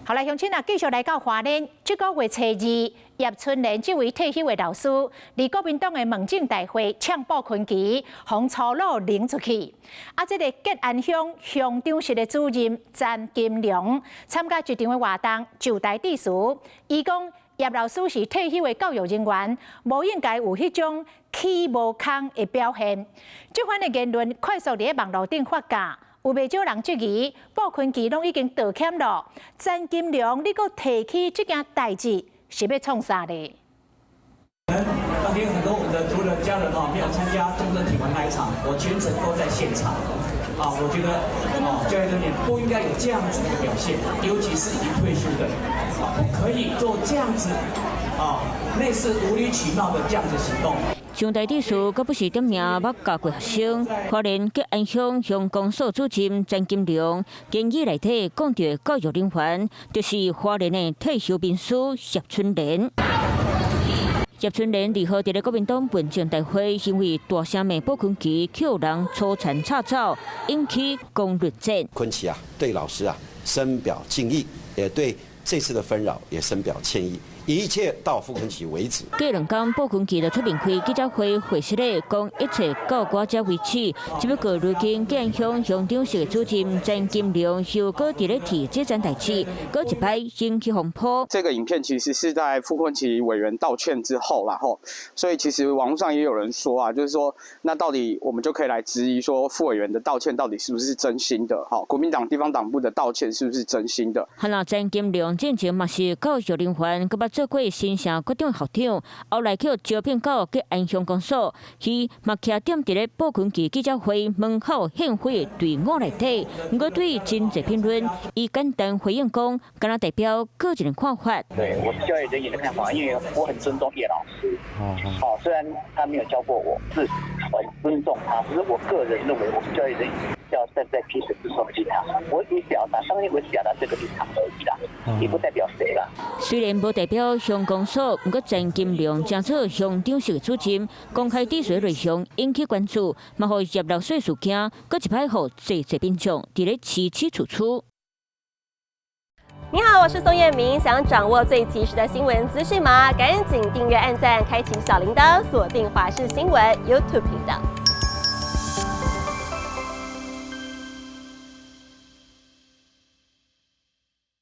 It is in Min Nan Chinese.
好來，鄉親啊，繼續來到花蓮，這個月初二，葉春蓮這位退休的老師，佇國民黨的問政大會嗆傅崐萁，予粗魯拎出去。啊，這个吉安鄉鄉長室的主任詹金良參加這場的活動，就台致辭，伊講葉老師是退休的教育人員，無應該有彼種起無空的表現。這番的言論快速佇咧網路頂發酵。有袂少人質疑，傅崐萁攏已經道歉了，詹金良你閣提起這件代誌，是欲創啥咧？當天很多我們的除了家人哈沒有參加中正體完那一場，我全程都在現場。啊，我覺得啊，教育人員不應該有這樣子的表現，尤其是已經退休的，啊，不可以做這樣子啊，類似無理取鬧的這樣子行動。上台致辭，閣不時點名捌教過學生。花蓮吉安鄉鄉公所主任詹金良，言語內底講著教育人員，就是花蓮的退休民師葉春蓮。葉春蓮2號佇咧國民黨問政大會，因為大聲罵傅崐萁，予人粗殘插走，引起公論戰。崐萁啊，對老師啊深表敬意，也對這次的紛擾也深表歉意。一切到傅崐萁為止。過兩工，傅崐萁就出面開記者會，會釋咧講一切到我這為止。只不過如今吉安鄉鄉長室的主任詹金良又閣佇咧提這件代誌，閣一擺引起風波。這個影片其實是在傅崐萁委員道歉之後，然後，所以其實網絡上也有人說啊，就是說，那到底我們就可以來質疑說，傅委員的道歉到底是不是真心的？哈，國民黨地方黨部的道歉是不是真心的？好啦，詹金良之前嘛是教育人員，閣捌做過新城國中校長，後來去招聘到吉安鄉公所，伊嘛徛踮佇咧傅崐萁記者會門口獻花的隊伍內底，毋過對真濟評論，伊簡單回應講，敢若代表個人看法。對，我是教育人員的看法，因為我很尊重葉老師。哦，雖然他沒有教過我，是很尊重他，只是我個人認為，我們教育人員要站在評審之上的立場。我也表達，當然我表達這個立場而已啦，也不代表誰啦。雖然無代表鄉公所，毋過詹金良成做鄉長室的主任，公開致辭內容引起關注，嘛予葉劉淑事件，閣一擺予濟濟民眾佇咧起起處處。你好，我是宋燕明，想掌握最及時的新聞資訊嗎？趕緊訂閱、按讚、開啟小鈴鐺，鎖定華視新聞 YouTube 頻道。